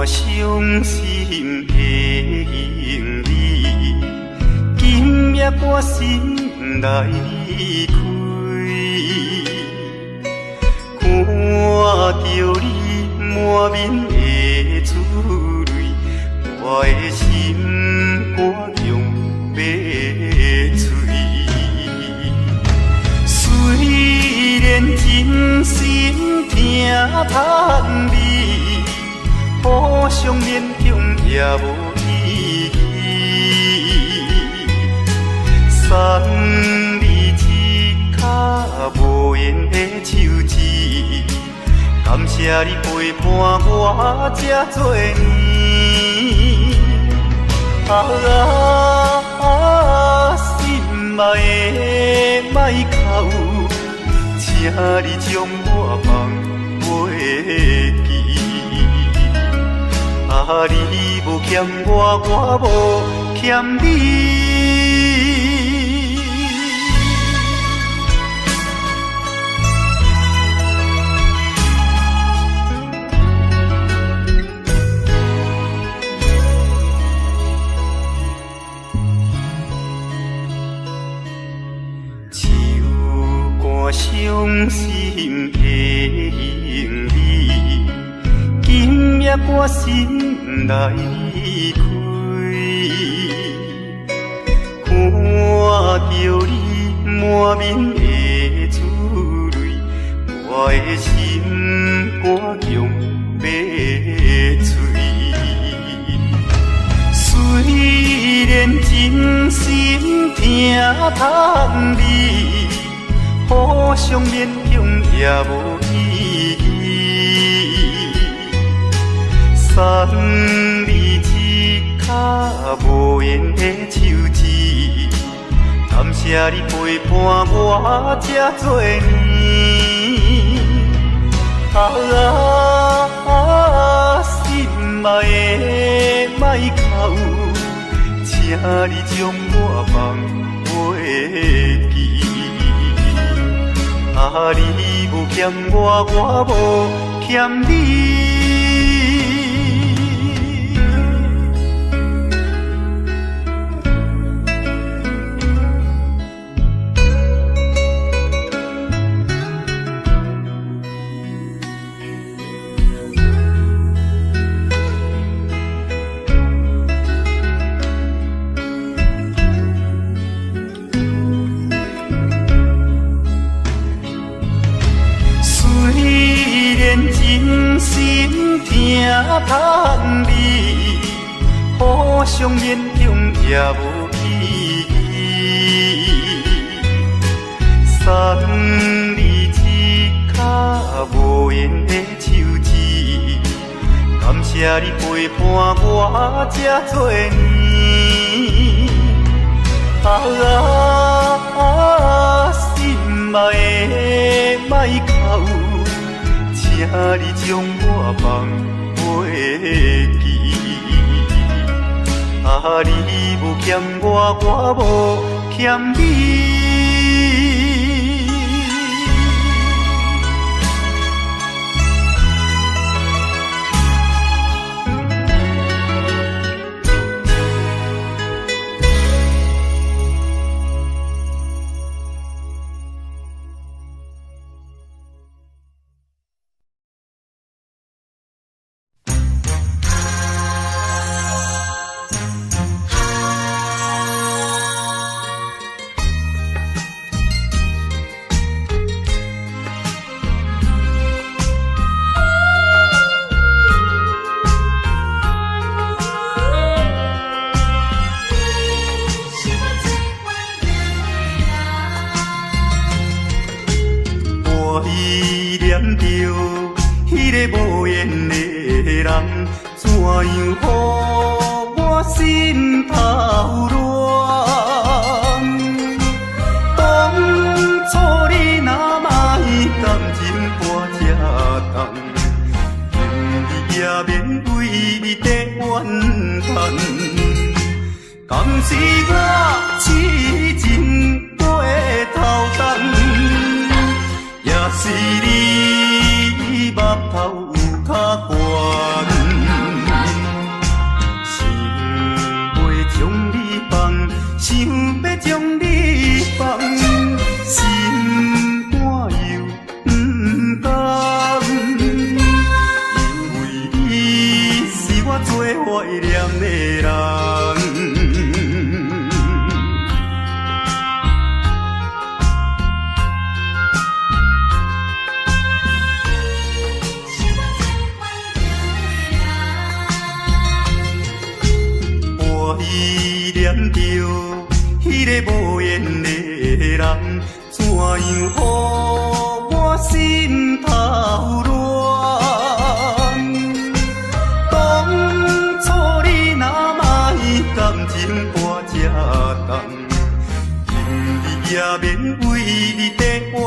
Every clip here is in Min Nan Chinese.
傷心的你，今夜我心來離開，看著你滿面的珠淚，我的心肝強欲碎。雖然真心疼叹你，互相勉強也無意義。送你一跤無緣的手指，感謝你陪伴我這多年。啊啊，心愛的莫哭，請你將我放袂記。啊，你無欠我，我無欠你。手肝傷心的你，今夜我心來離開，看著你滿面的珠淚，我的心肝強欲碎。雖然真心疼叹你，互相勉強也無意義。送你一跤無緣的手指，感謝你陪伴我這多年。啊啊，心愛的莫哭，請你將我放袂記。啊，你無欠我，我無欠你。真心疼叹你，互相勉強也無意義。送你一跤無緣的手指，感謝你陪伴我這多年。啊啊，心愛的莫哭，請你將我放袂記。啊，你無欠我，我無欠你。是你目頭有較懸。依戀著彼个無緣的人，怎樣予我心頭亂？當初你若莫感情掛這重，今日也免為你在怨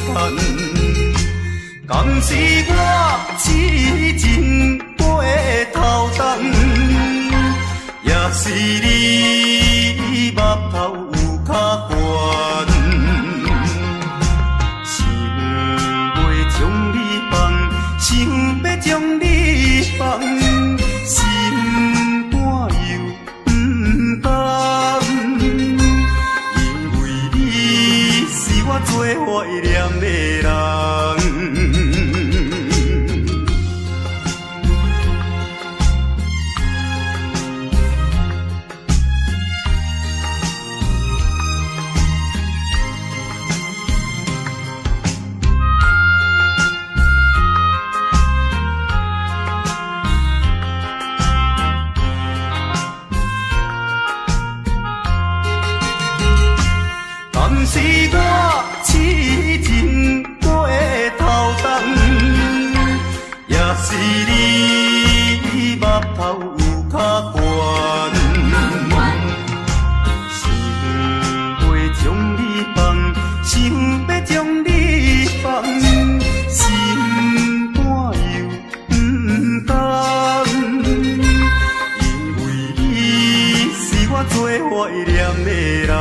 嘆。敢是我痴情過頭重，也是你目頭有較懸。想欲將你放，想欲將你放，心肝又毋甘，因為你是我最懷念的人。敢是我痴情過頭重，也是你目頭有較懸。想欲將你放，想欲將你放，心肝又毋甘，因為你是我最懷念的人。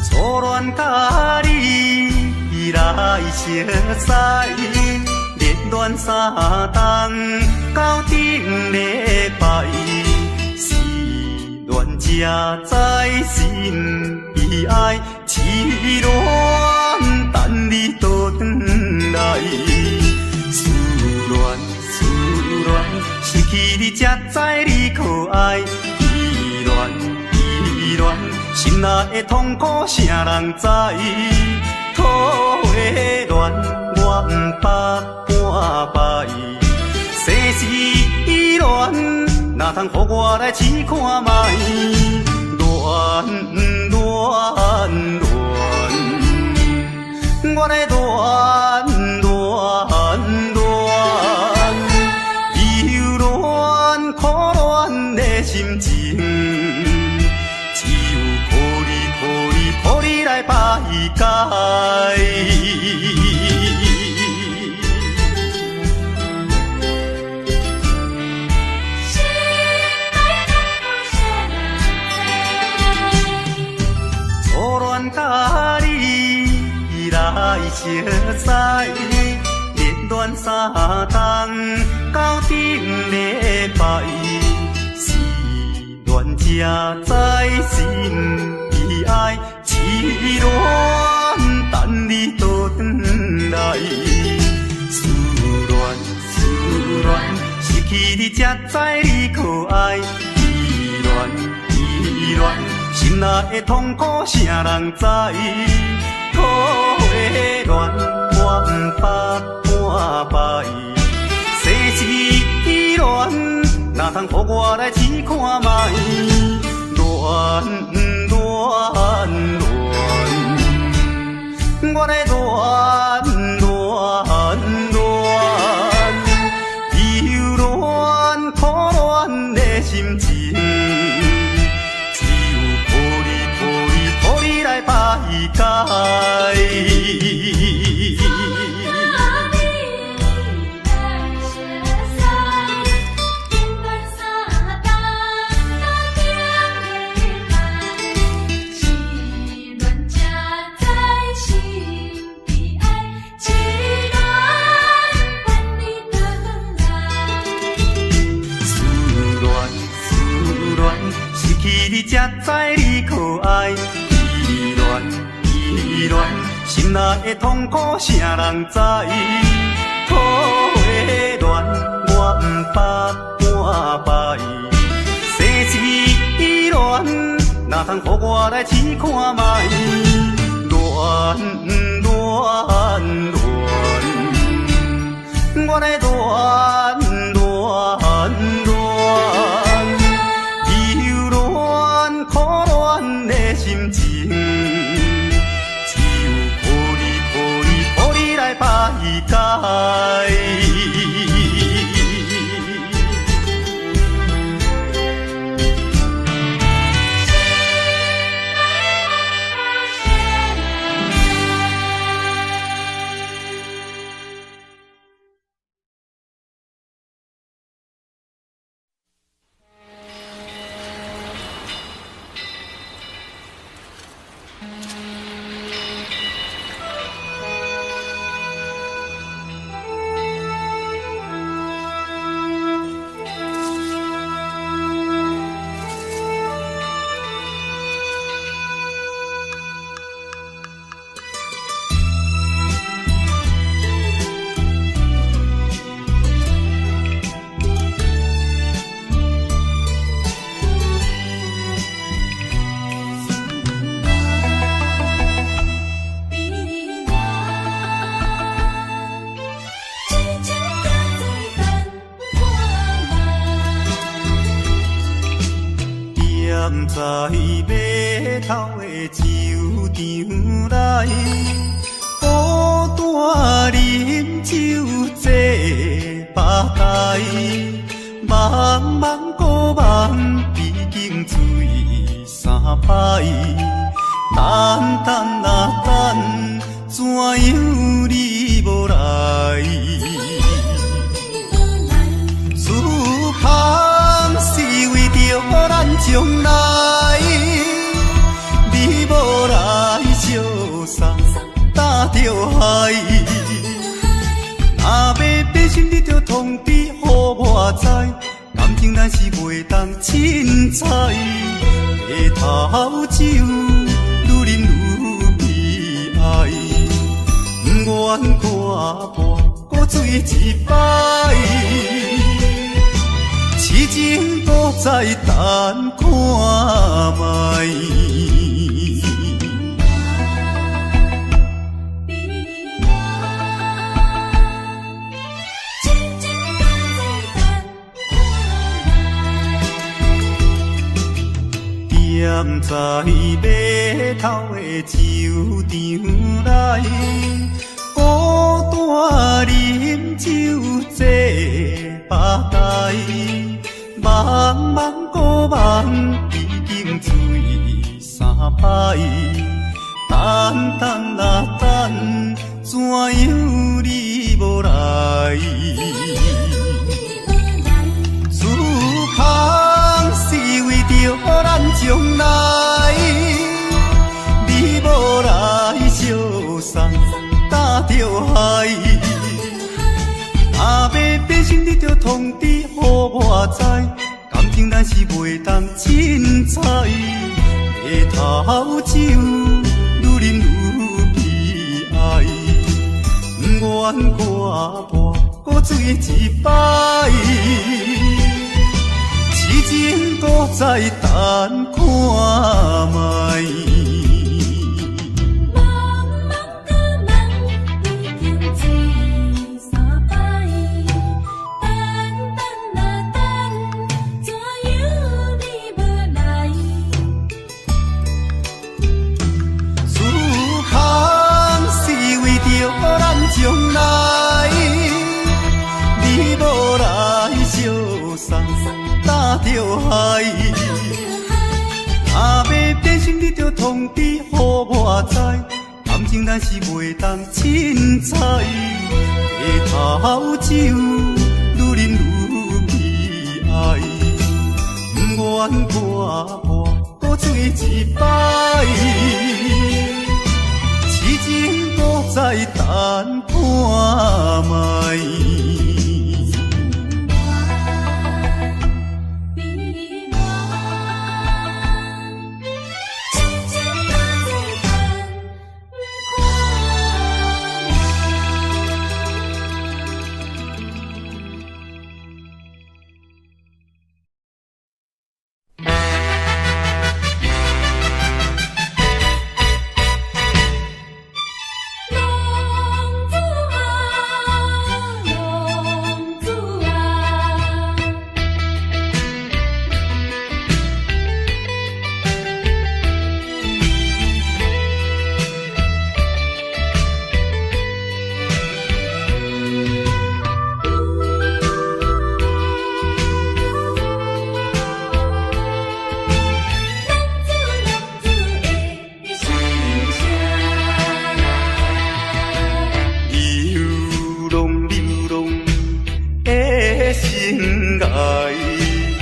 初戀佮你來相識，熱戀三冬到頂禮拜，失戀才知心悲哀，痴戀等你倒轉來，思戀思戀，失去你才知你可愛，依戀依戀。心內的痛苦啥人知？桃花戀我毋捌半擺，世事依戀，哪通予我來試看覓？戀戀戀，我咧戀戀戀，留戀苦戀的心情。只有苦你苦你苦你來排解。初戀佮你來相識，熱戀三冬到頂禮拜，失戀才知心悲哀，痴戀等你倒轉來，思戀思戀，失去你才知你可愛，依戀依戀，心內的痛苦啥人知？桃花戀我毋捌半擺，世事依戀，哪通予我來試看覓？戀戀戀，我咧戀戀戀，留戀苦戀的心情，只有苦你苦你苦你來排解。知你可愛？依戀依戀，心內的痛苦啥人知？桃花戀，我毋捌半擺。世事依戀，哪通予我來試看覓？戀戀戀，我來戀戀戀，留戀苦戀的心情，只有靠你靠你靠你來排解。踮在碼頭的酒場內，孤單啉酒坐吧台，茫茫孤梦已經醉三擺，等等啊等，怎樣你無來？思空是為著咱將來，你無來相送担著海。若欲變心，你著通知予我知，感情咱是袂當凊彩。白頭酒愈啉愈悲哀，不願看破閣醉一擺。痴情搁再等看覓。踮在碼頭的酒場內，孤單啉酒坐吧台，茫茫孤夢已經醉三擺，等等啊等，怎樣你無來？思空是為著咱將來，你無來相送担著海。若欲變心，你著通知予我知，感情咱是袂當凊彩。白頭酒愈啉愈悲哀，不願看破閣醉一擺。痴情搁再等看覓。茫茫孤夢已經醉三擺，等等啊等，怎樣你無來？思空是為著咱將來，你無來相送擔著海。若欲變心，你著通知予我知，感情咱是袂當凊彩。白頭酒愈啉愈悲哀，不願看破閣醉一擺。痴情搁再等看覓。悲哀。想著流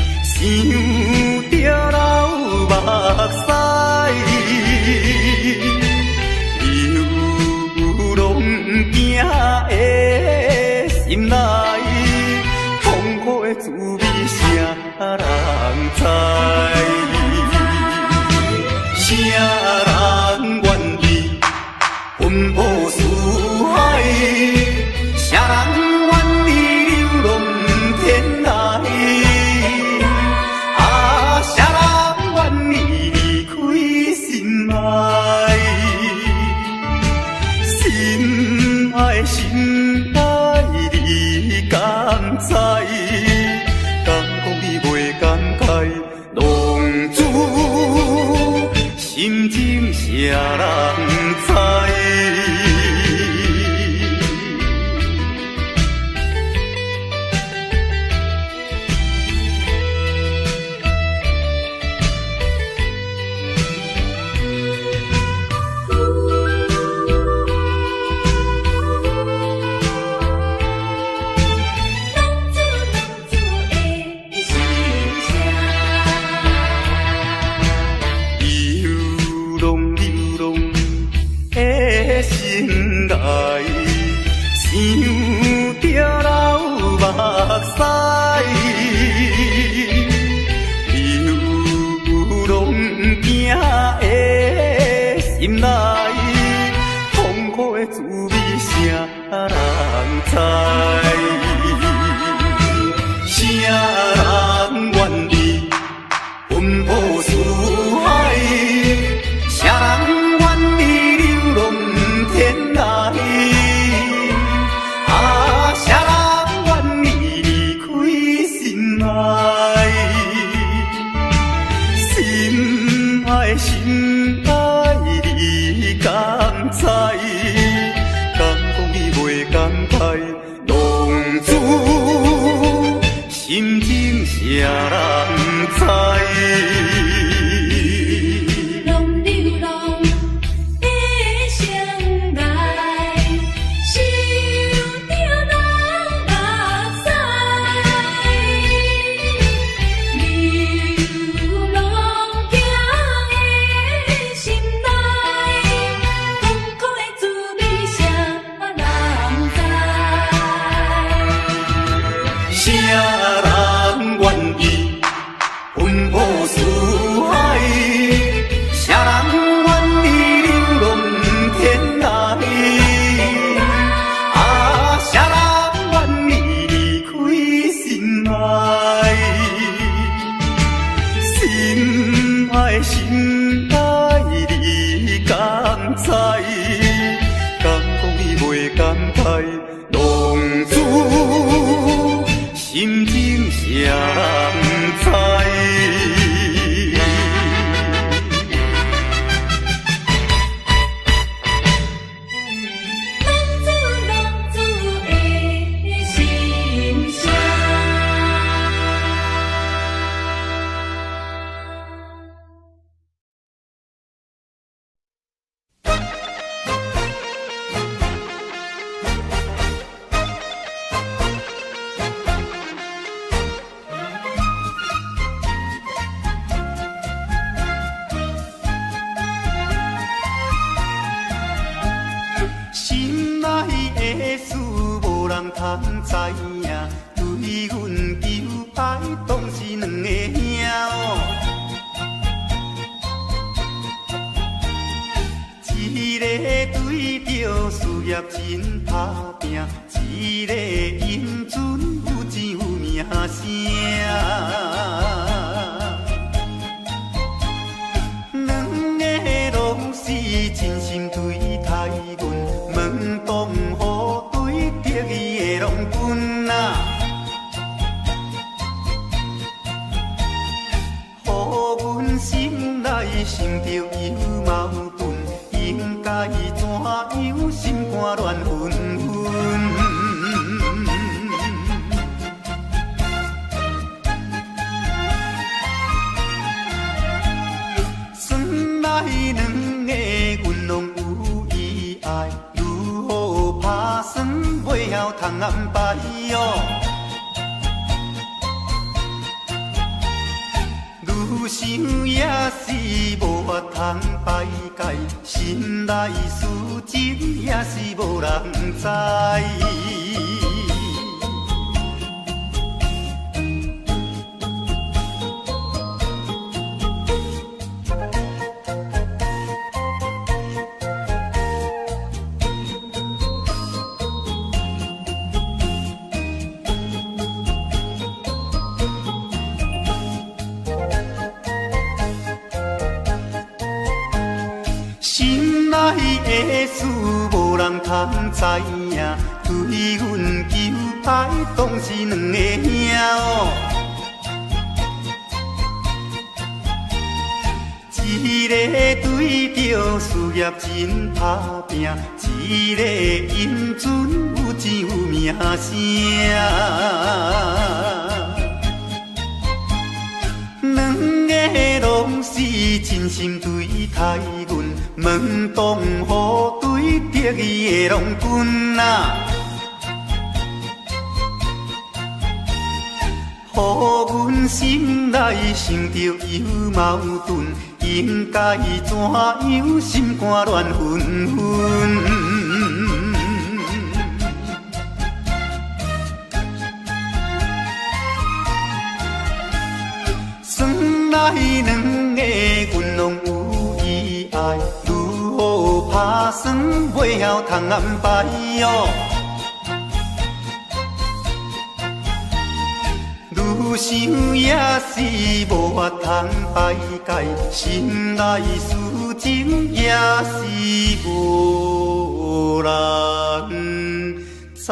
目屎，流浪囝的心內，痛苦的滋味誰人知？誰人願意奔波四海？誰人願意流浪天涯？啊，誰人願意離開心愛？心愛心愛，你敢知？敢講你袂感慨，浪子心情誰人知？浪子浪子的心聲。流浪流浪的心內，想著流目屎，流浪囝的心內，痛苦的滋味誰人知？誰人願意奔波四海？誰人願意流浪天涯？啊，誰人願意離開心愛？心愛心愛，你敢知？敢講你袂感慨，浪子心情誰人知？流浪流浪的心內，想著流目屎。流浪囝的心內，痛苦的滋味誰人知？誰人願意奔波四海？誰人願意流浪天涯？啊，誰人願意離開心愛？心愛心愛，你敢知？敢講你袂感慨，浪子心情誰人知？浪子浪子的心聲。心內的事無人通知影，對阮求愛當是兩个兄哦。一个對著事業真打拼，一個英俊有錢有名聲。兩个攏是真心對待阮，門當戶對得意的郎君啊。予阮心內想著有矛盾，應該怎樣心肝亂紛紛。算來兩个阮攏有意愛，如何拍算袂曉通安排哟？想也是無法通排解，心內事情也是無人知。心內的事無人通知影，對阮求愛當是兩个兄哦。一个對著事業真打拼，一个英俊有錢有名聲。兩个攏是真心對待阮，問當何對得意的郎君啊？予阮心內想著又矛盾，應該怎樣心肝亂紛紛？算來兩个阮攏有意愛，如何拍算袂曉通安排哦？愈想也是無法通排解，心內事情也是無人知。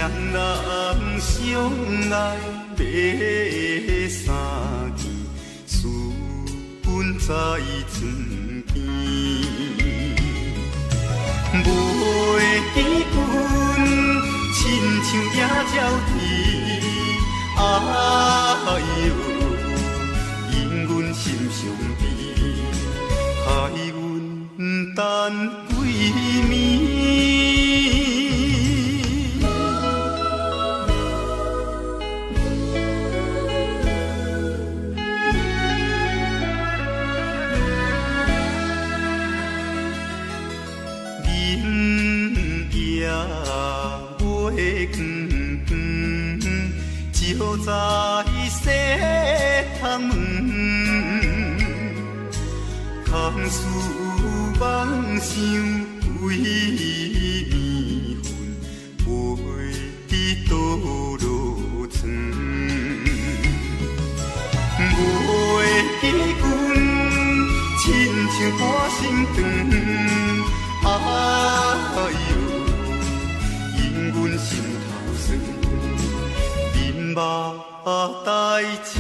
兩人相愛欲三更，思阮在床邊。袂記阮，親像野鳥啼，哎喲，因阮心傷悲，害阮等幾暝。就在西窗門，空思妄想規暝魂，飞伫倒落床。袂記阮，親像半生長，哎喲，因阮心頭酸。目袋青。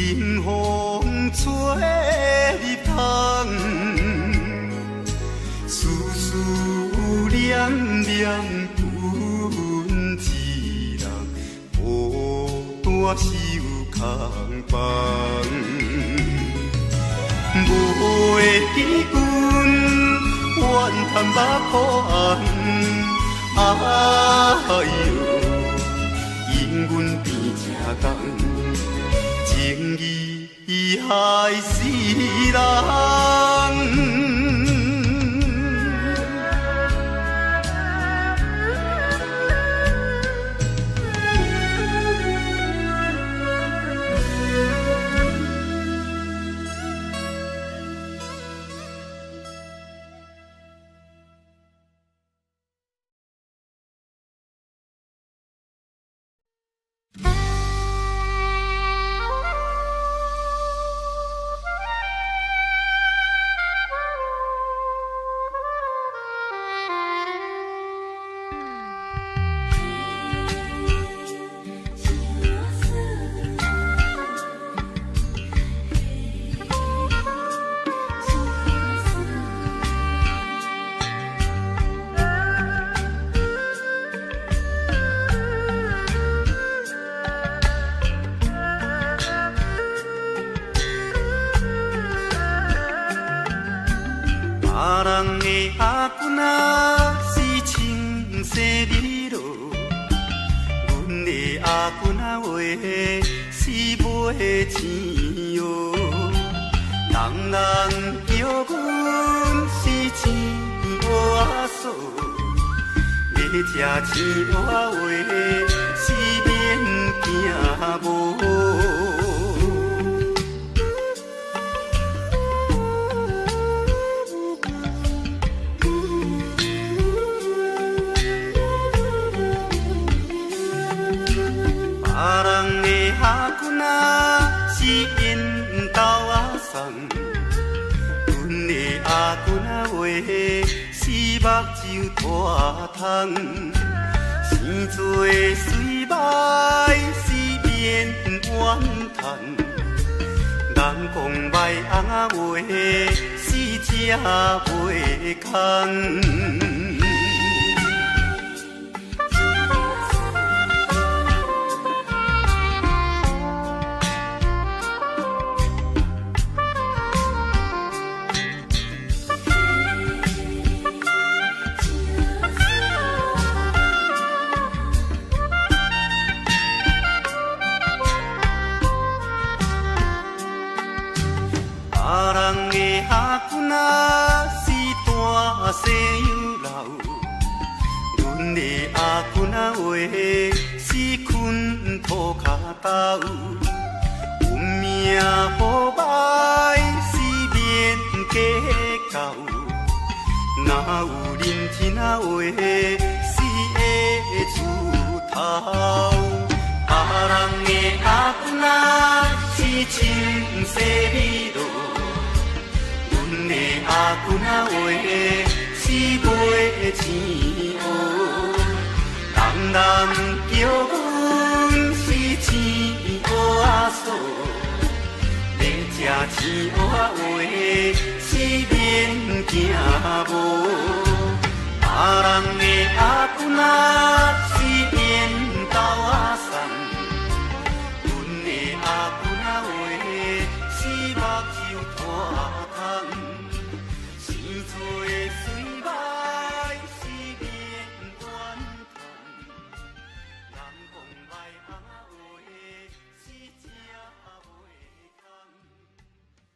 冷風吹入窗，思思念念阮一人孤單守空房。袂記阮，怨叹目苦紅，哎喲，因阮變成工。情義害死人。別人的阿公仔是大西洋佬，阮的阿公仔話是睏塗跤頭，運命好歹是免計較，若有認天仔話是會出頭。別人的阿公仔是穿西美羅，阮的阿公仔話是買青蚵。人人叫阮是青蚵仔嫂，欲食青蚵仔話是免驚無。別人的阿公仔是緣豆仔送，阮的阿公仔話是目睭拖空，生做媠歹是免怨嘆，人講來翁仔話是食袂空。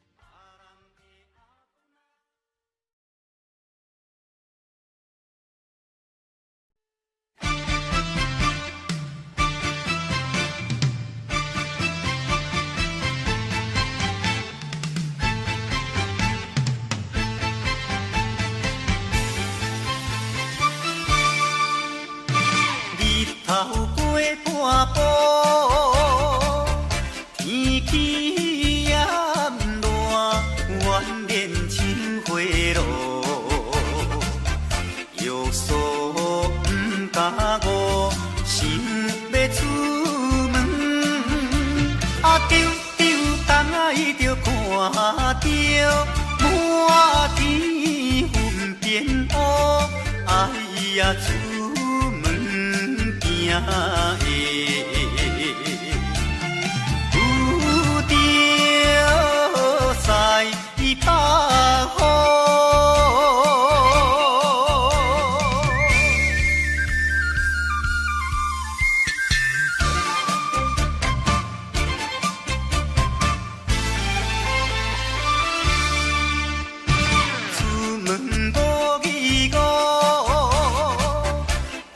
別人的阿公 日頭過半晡，天氣炎熱，怨連像火爐。藥素毋敢誤，想欲出門，啊，丟丟東仔就看著滿天雲變烏，哎呀，出門驚會遇著西北風。出門無疑誤，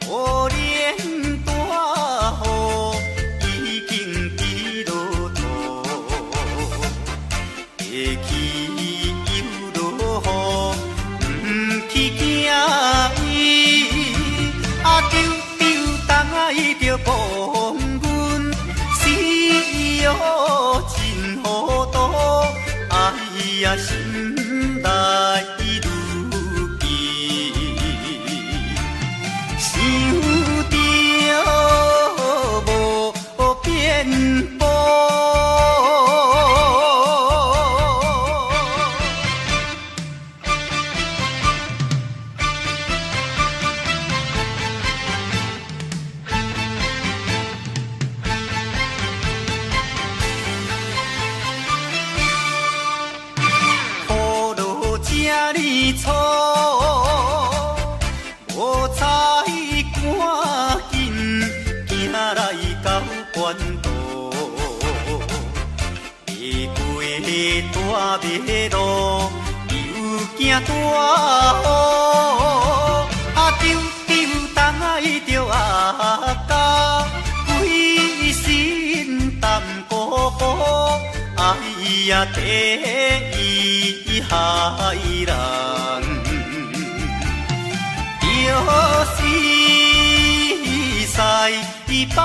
可憐大雨已經佇落塗，下去又落雨，毋去驚伊。啊，丟丟東仔就講阮死予真糊塗，哎呀，心內愈記，想著無變步。雨落這呢粗，無彩趕緊行來到關渡，爬過大馬路，又驚大雨。啊，丟丟東仔著阿甲，規身澹糊糊，哎呀，第一害人，就是西北風。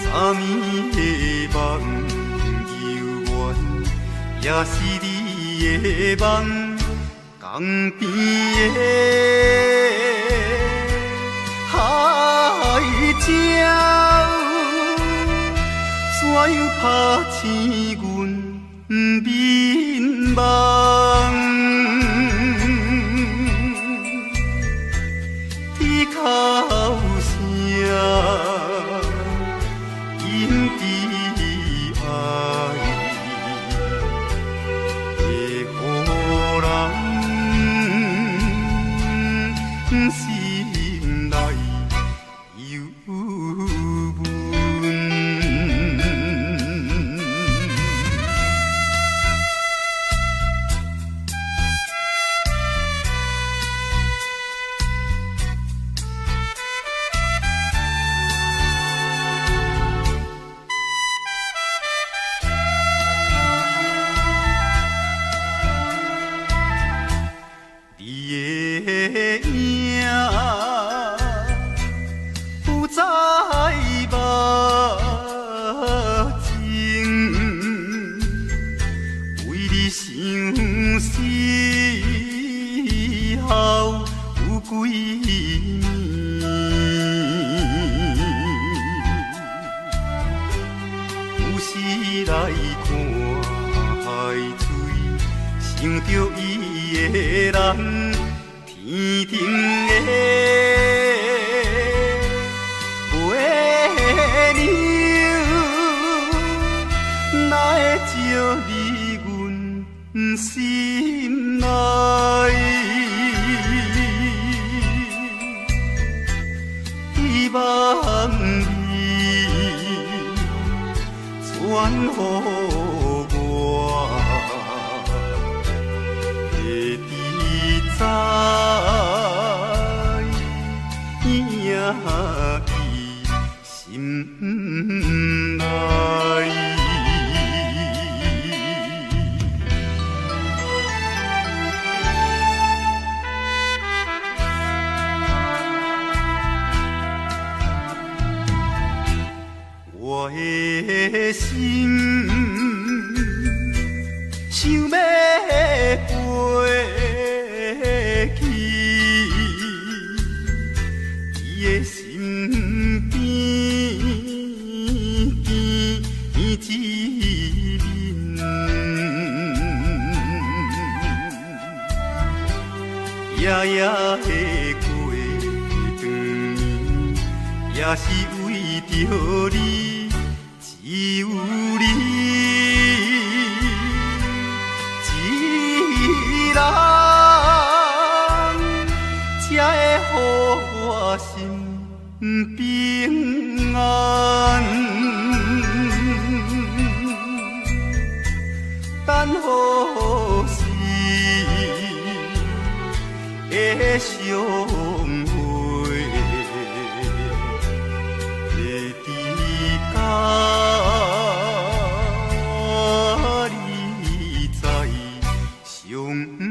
昨暝的梦犹原，也是你的梦，江边的海鸟，怎样拍醒阮眠梦？天哭声，因悲哀，会予人心内忧闷。你的影浮在目前，为你相思候有几暝？有时来看海水，想著伊的人，天顶的月娘，哪会照入阮心内？希望你传予我，会知影伊心内。我的心想欲飞去，伊的身边见一面，夜夜的过长暝，也是为著你，只有你一人，才会予我心平安。等何时会相会？会知甲你再相会。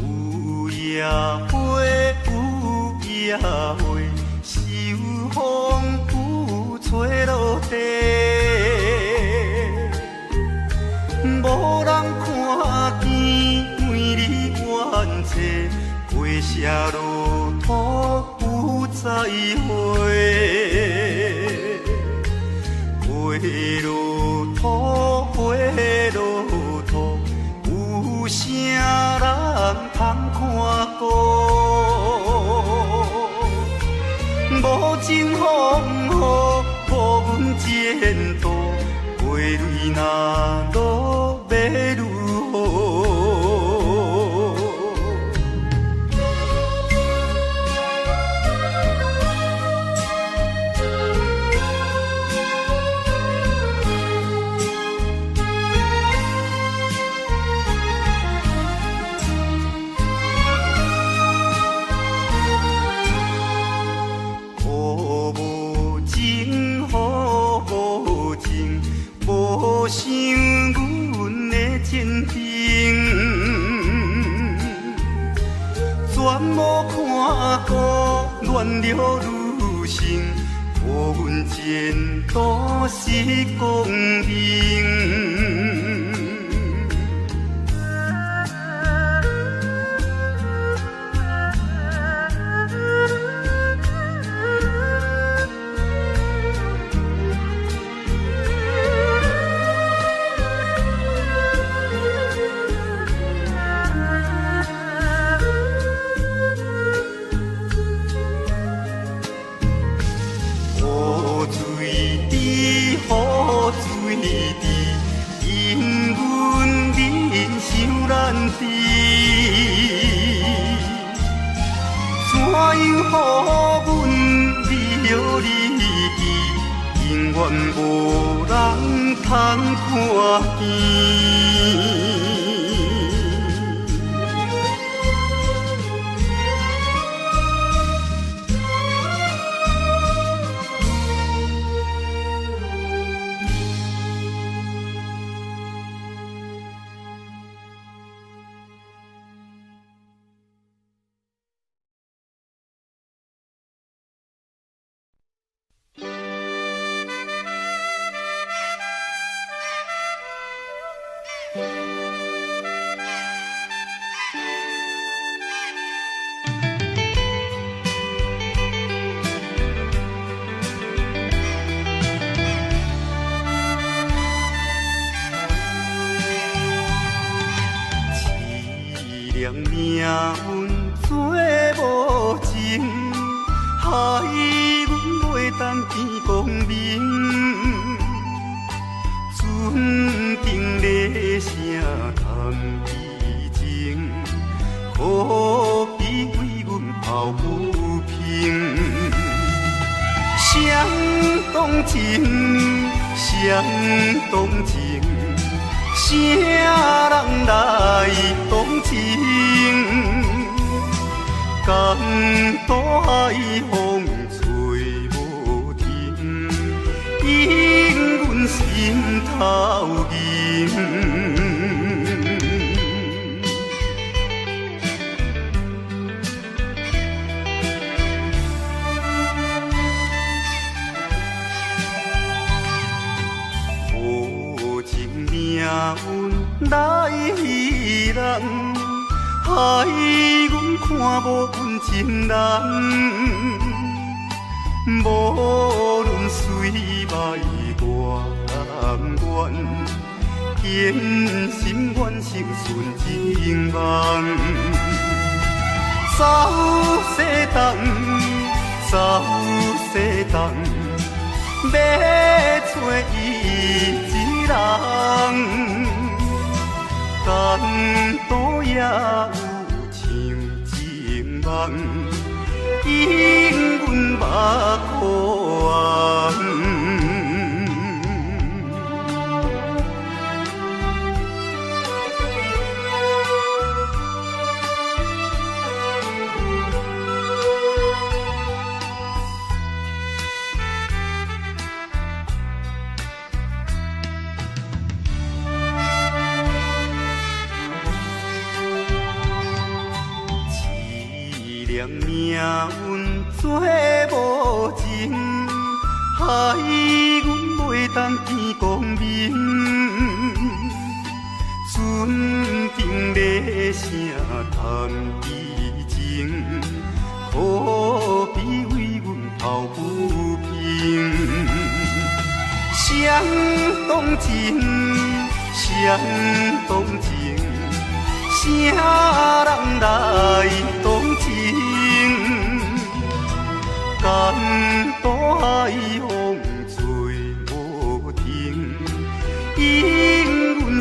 有野花，有野花，受风雨吹落地，无人看见，为你怨嗟，过谢路途有再会，过路途，过路途，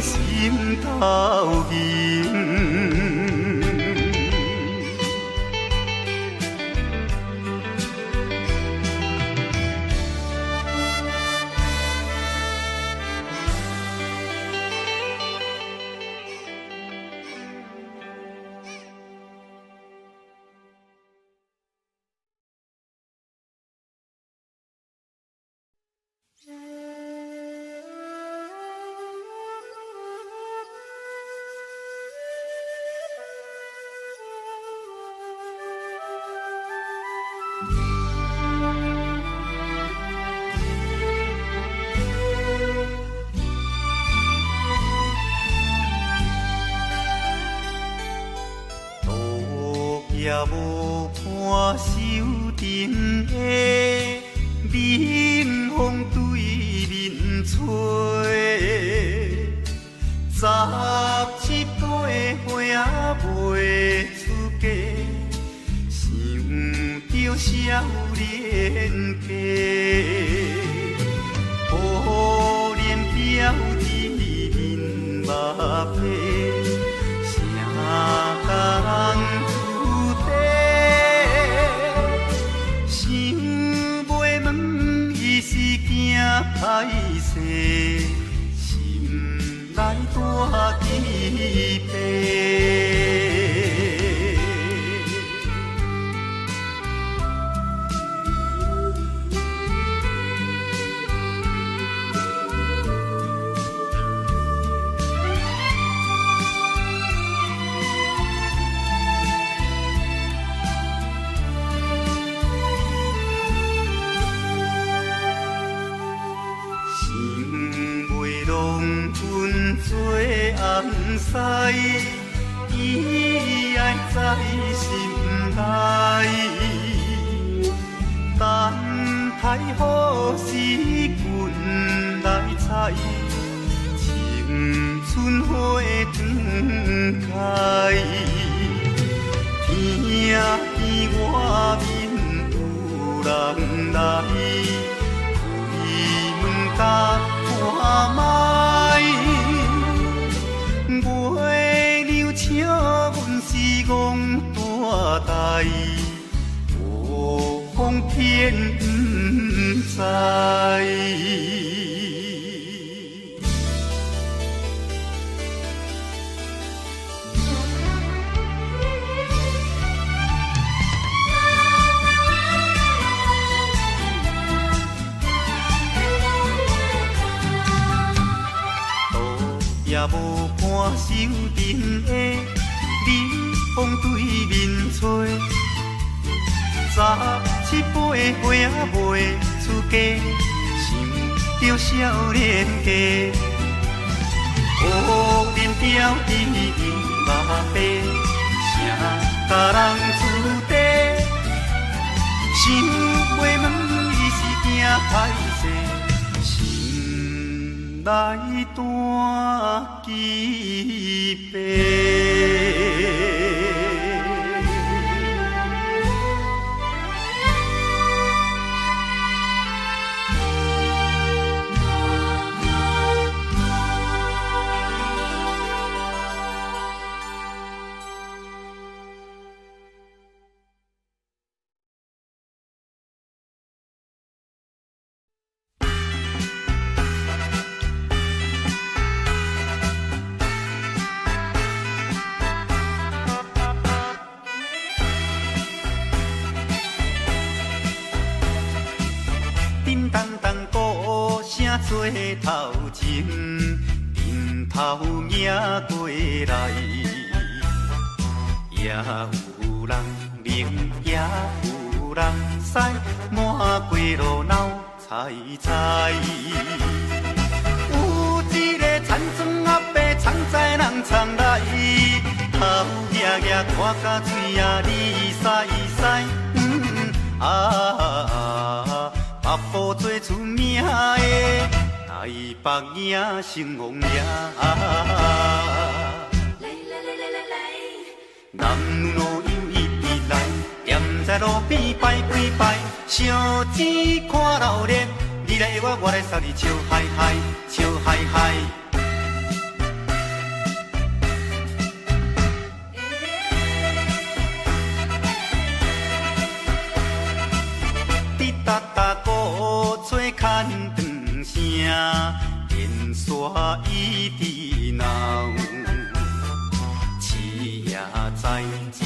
心头人。也無伴守陣的，冷風對面吹。十七八歲仔未出嫁，想著少年家，可憐表姊面目白，啥甲人歹势，心内大起白。做翁婿，伊爱在心内。等待好时君来采，青春花长开。听见外面有人来，开门共看觅。月娘笑阮是戆大代，无风天不知。也無伴守陣的，冷風對面吹。十七八歲仔未出嫁，想著少年家，可憐表弟面目白，啥甲人处地？想袂问伊是惊歹势。心内大起白。做头前，阵头迎过来，也有人明，也有人知，满街路闹猜猜。有一个田庄阿伯，藏在人仓内，头额额看甲嘴仔你屎屎，啊。北部最出名的台北影成王爷，男女老幼一直来，踮在路边拜几摆，小钱看闹热，你来我，我来送你笑嗨嗨，笑嗨嗨。伊伫闹。市也知，前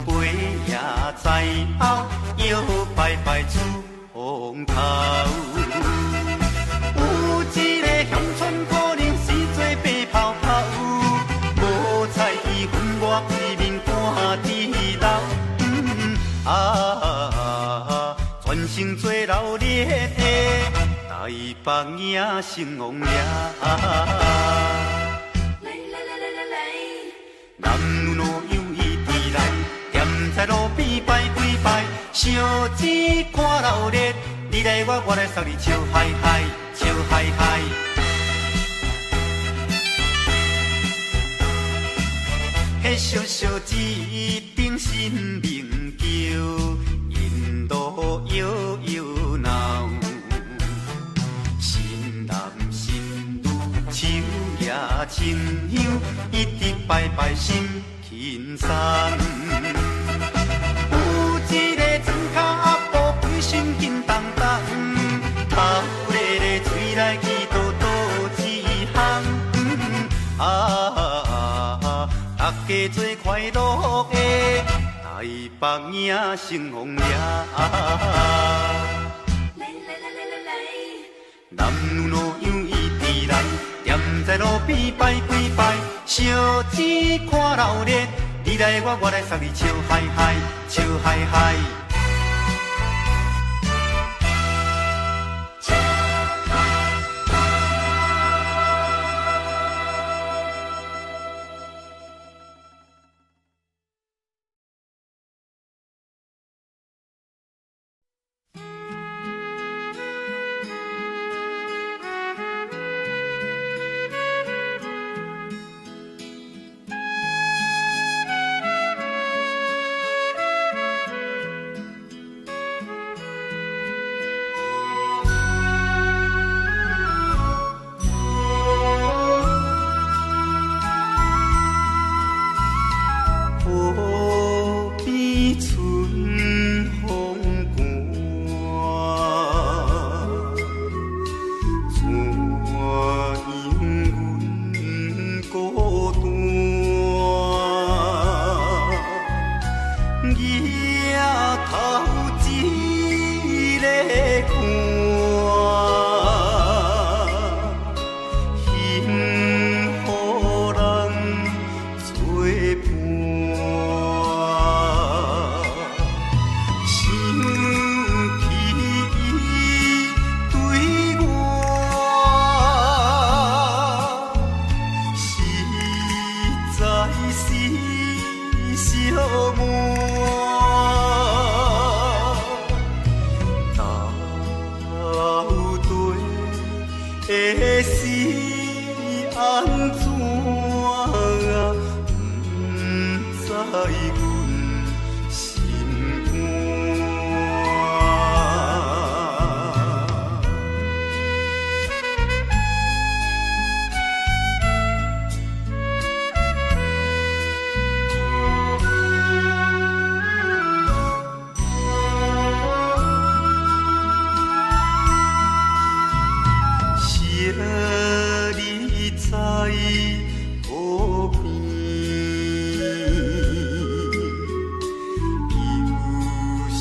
辈也知，后摇摆摆出风头。有一个乡村姑娘是做白泡泡，无彩伊分我一面赶伫流。啊，全城做热闹的台北影成王爷。来来来来来来，男女老幼一直来，踮在路边摆几摆，小子看热闹，你来我，我来送你笑嗨嗨，笑嗨嗨。彼小小一顶新明桥，沿路摇摇闹，新男新女手举清香，一直摆摆心轻松。有一个庄跤阿婆，规身紧当当，头咧咧嘴内祈祷倒一项。啊，大家做快乐的台北影成王爷。来来来来来来，男女老幼一直来，踮在路边摆几摆，小子看热闹，你来我，我来送你笑嗨嗨，笑嗨嗨。笑嗨嗨。河边春风寒，怎样阮孤单？举头一个看，幸予人做伴。想起伊对我，实在是寂寞。到底是按怎？不知阮心肝。惜你在河边，又想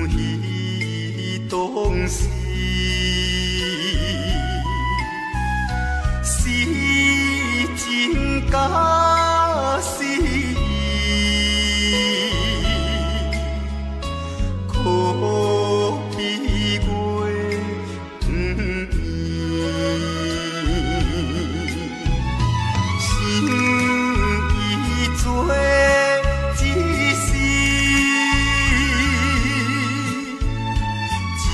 彼当时，是情假是意，可比月圆。想伊做一世，将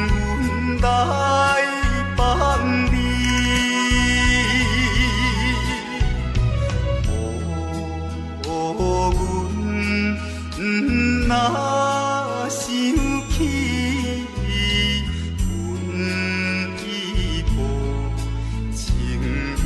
阮来放离。予阮若想起，阮已无情意。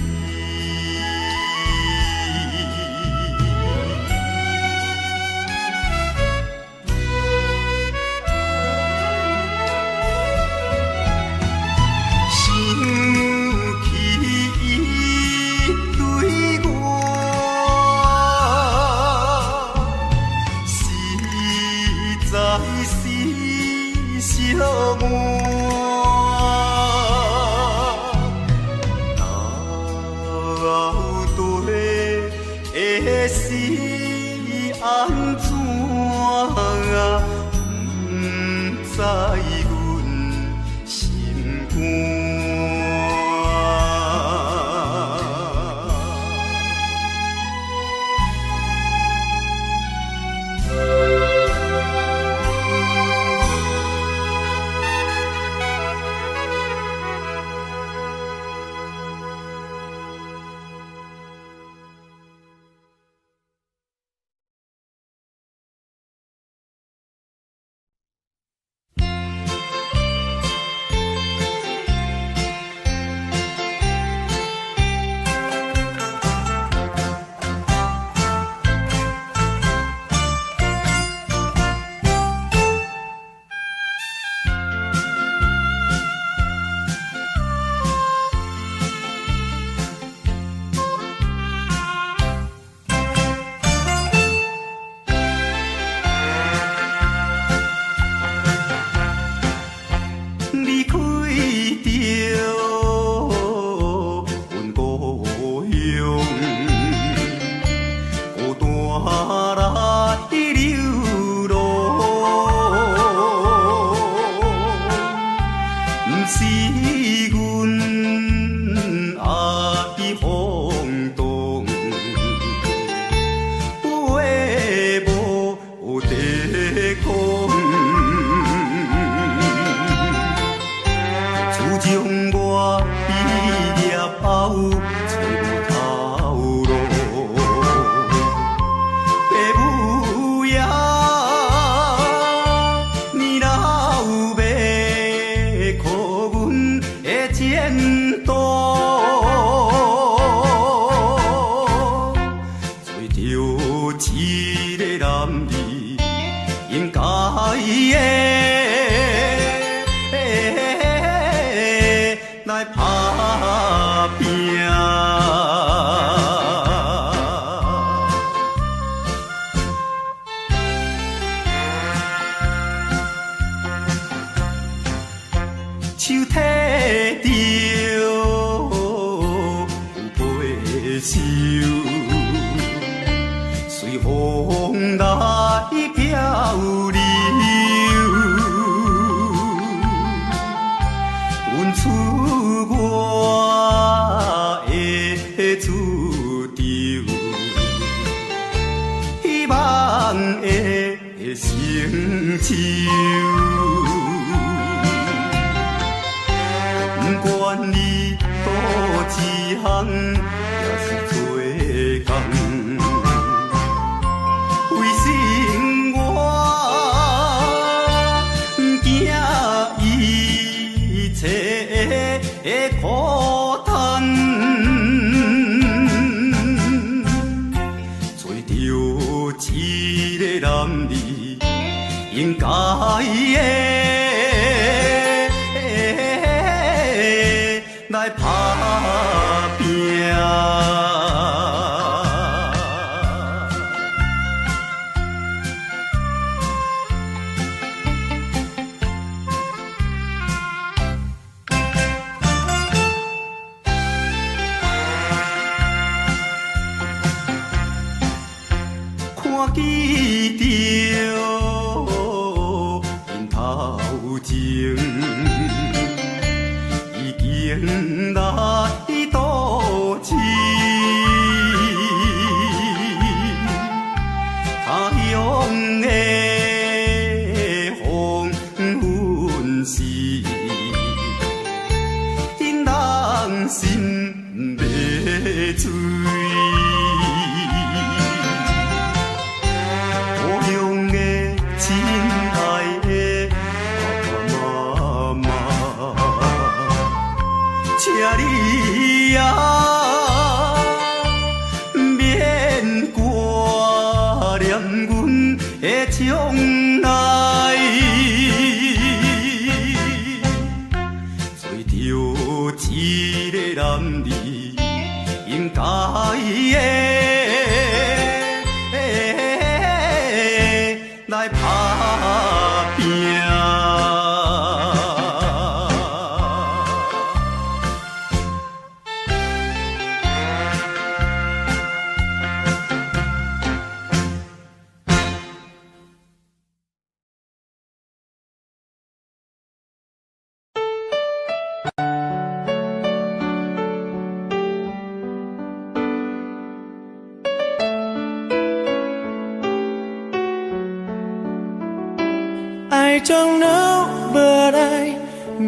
想起是按怎？毋知阮心肝。離開著阮故鄉，孤單來流浪，毋是阮愛放蕩，話無得講。自從我畢業後，揣無頭路，爸母爺年老欲顧阮的前途，揣著一个男兒應該的來拍拚。手提著有皮袖，隨風來漂流。阮出我的主張，希望會成就。不管你佗一項，也是做工，為生活不驚一切的苦嘆，揣著一個男兒應該的來拍拚。看見著𪜶頭前已經來倒市，他鄉的黃昏時，引人心欲醉。故鄉的親愛的爸爸媽媽，請你啊，免掛念阮的將來，揣著一個男兒應該的來拍拚。I don't know, but I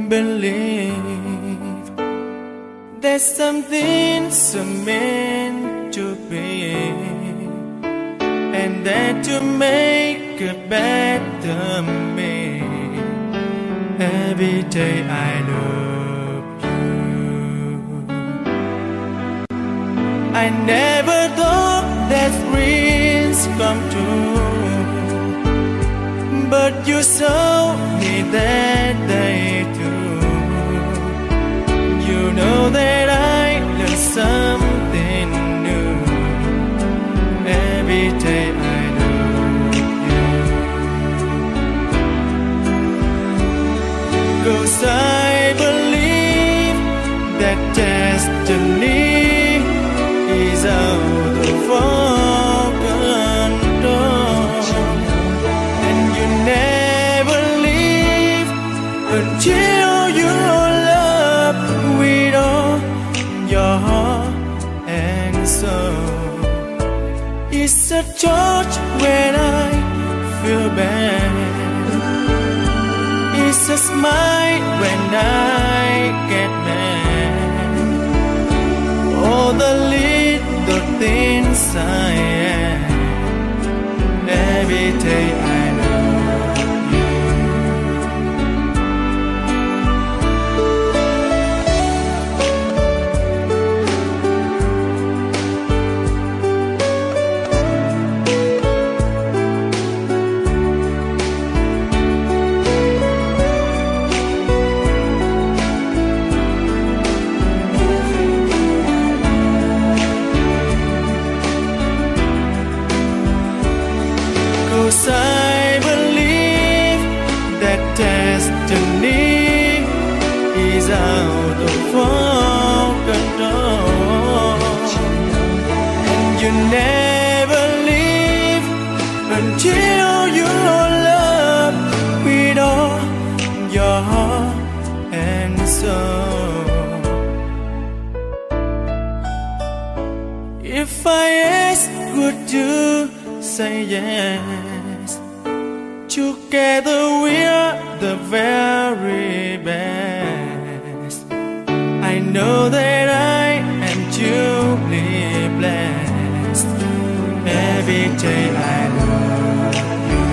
believe that something's meant to be, and that to make a better me. Every day I love you. I never thought that dreams come true, but you showed me that they do. You know that I learned something new every day I love you. 'Cause I believe that destiny is out of our control, and you never leave until you love with all your heart and soul. It's a touch when I feel bad. It's a smile when I get mad. All the little things I am. Every day I love you. 'Cause I believe that destiny is out of our control, and you never leave until you love with all your heart and soul. If I ask, would you say yes? Together we're the very best. I know that I am truly blessed. Every day I love you.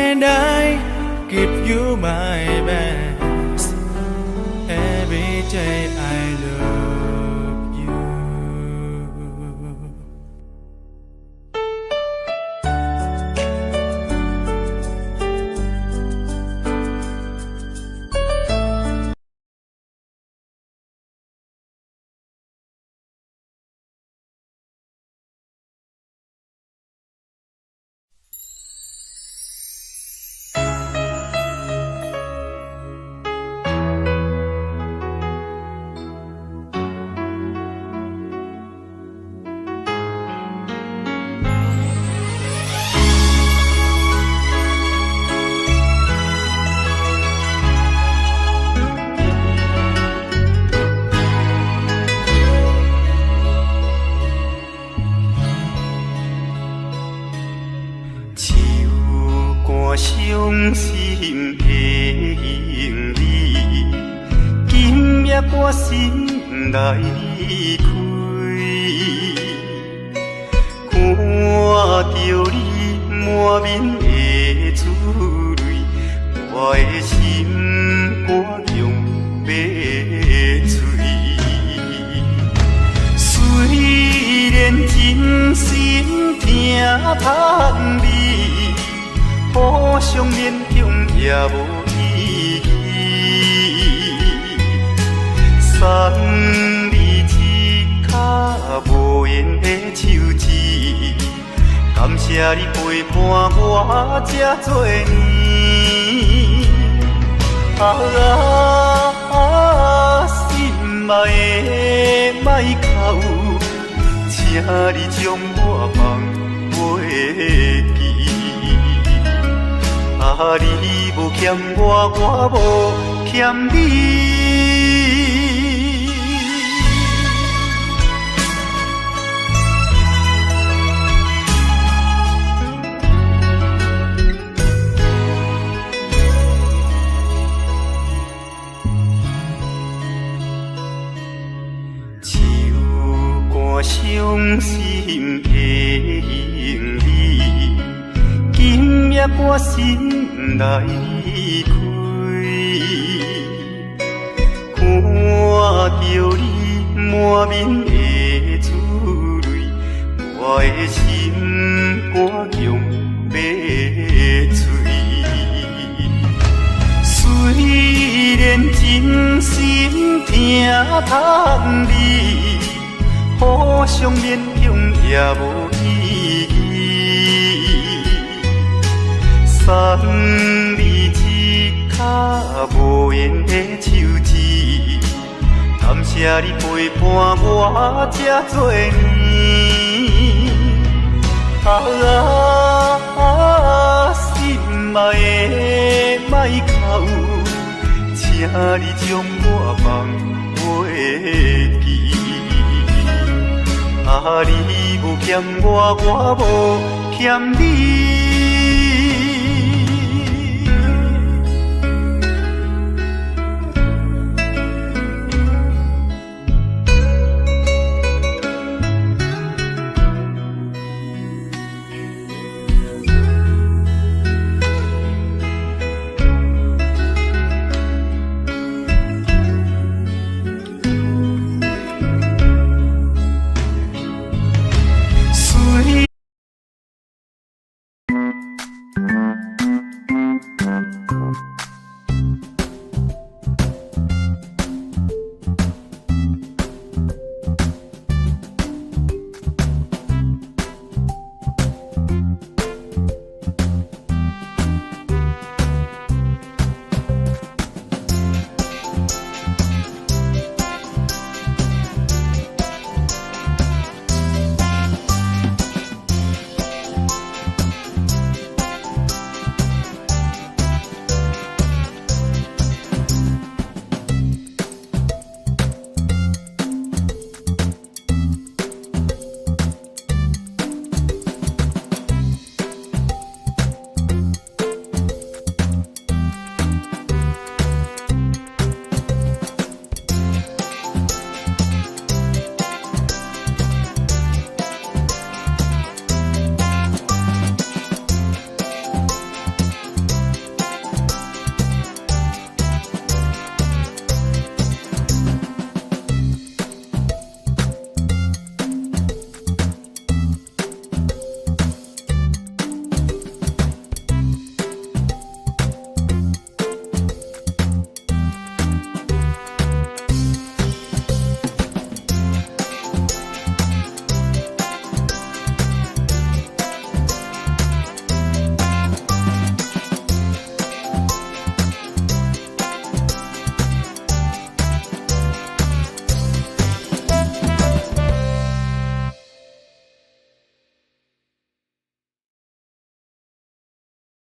And I give you my best. Every day I love you. 手肝傷心的行李，今夜我心內離開，看著你滿面的珠淚，我的心肝強欲碎。雖然真心疼痛你，互相勉強也無意義。送你一跤無緣的手指，感謝你陪伴我這多年。啊啊，心愛的莫哭，請你將我放袂記。啊，你無欠我，我無欠你。傷心的行李，今夜我心內開，看著你滿面的珠淚，我的心肝強欲碎。雖然真心疼痛你，互相勉強也無意義。送你一跤無緣的手指，感謝你陪伴我這多年。啊，心愛的邁克，請你將我放袂記。啊，你無欠我，我無欠你。